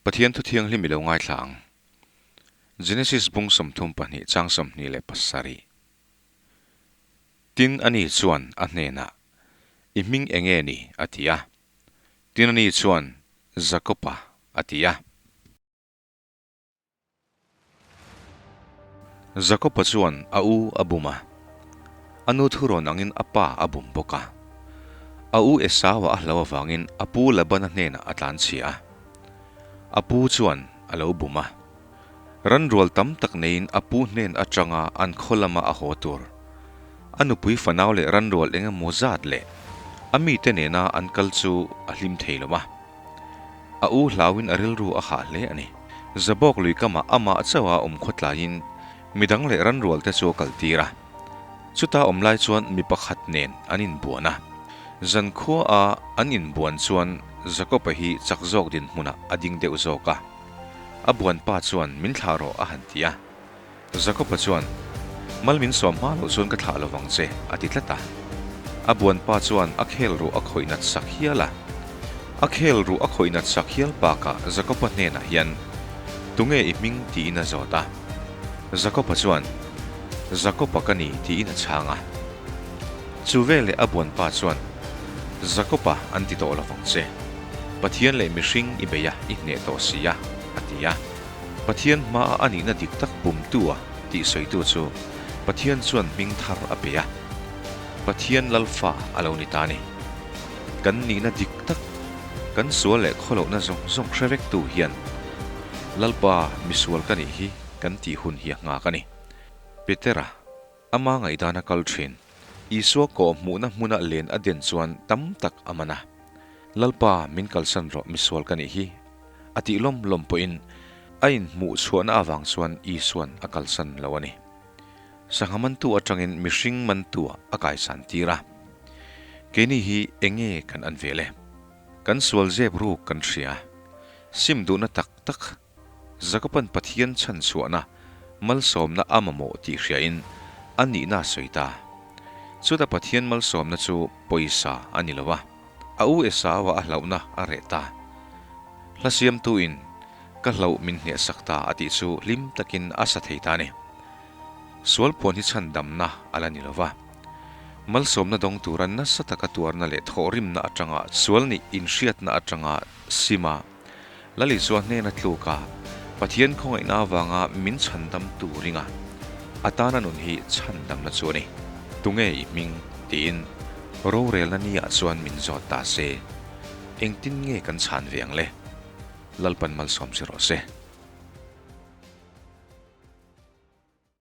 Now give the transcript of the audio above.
Pathian thu thianghlim i lo ngaithla ang. Genesis bung 32 chang 27. Tin ani chuan a hnenah, I hming eng nge ni? a ti a. Tin ani chuan, Jakopa, a ti a. Jakopa chuan a u a bum a, a nu thurawn angin a pa a bum bawk a. A u Esaua a hlau avangin a pu Labana hnenah a tlanchhia a. A pu chuan a lo bum a. Ranrual tam tak neiin a pu hnen atanga an khaw lama a haw tur. A nupui fanau leh ranrual eng emaw zat leh a mite nena an kal chu a hlim thei lo a. A u hlauin a rilru a hah hle a ni. Zabawk lui kamah amah chauha awm khawtlaiin midang leh ranrual te chu a kaltir a. Chuta awm lai chuan mi pakhat nen an inbuan a. Zankhua a an inbuan chuan Jakob-a hi chak zawk dinhmunah a ding deuh zawk a. A buanpa chuan min thlah rawh a han ti a. Jakob-a chuan, Mal min sawm hma loh chuan ka thlah lo vang che, a ti tlat a. A buanpa chuan a khel ruh a khawih nat sak hial a. A khel ruh a khawih nat sak hial bakah Jakob-a hnenah hian, Tunge i hming? tiin a zawt a. Jakob-a chuan, Jakob-a ka ni, tiin a chhang a. Chu veleh a buanpa chuan, Jakob-a an ti tawh lo vang che. Pathian leh mihring i bei a, i hneh tawh si a, a ti a. Pathian hmaa a nihna dik tak bumtu a tih sawitu chu Pathian chuan hming thar a pe a, Pathian Lalfa a lo ni ta a ni. Kan nihna dik tak, kan sual leh khawlohna zawng zawng hre vektu hian Lalpa misual ka nih hi kan tih hun hi a nghak a ni. Petera, ama ngaihdana kal thin, Isua kawh hmuhna hmuna len a den chuan tam tak a man a. Lalpa min kalsan rawh misual ka nih hi a tih lawm lawm pawhin a inhmuh chhuahna avang chuan Isua'n a kalsan lo a ni. Sangha mantu atangin mihring mantuah a kaisan tir a. Keini hi enge kan an ve le? Kan sual zep ruk kan hria. Sim duhna tak tak Jakoban Pathian chhan chhuahna malsawmna a mamawh tih hriain a nihna a sawi ta. Chuta Pathian malsawmna chu pawisa a ni lo a, a u Esaua a hlauhna a reh ta. Hla siamtuin ka hlauh min hnehsak ta a tih chu hlim takin a sa thei ta a ni. Sual puan hi chhandamna a la ni lo va. Malsawmna dawng tura nasa taka tuarna leh thawhrimna atanga sual nih inhriatna atanga sima Lalisua hnena tluk a, Pathian khawngaihna avanga min chhandam turinga a tana nun hi chhandamna chu a ni. Tunge i hming? tiin rorelna niah chuan min zawt ta se, engtin nge kan chhan ve ang le? Lalpan malsawm che rawh se.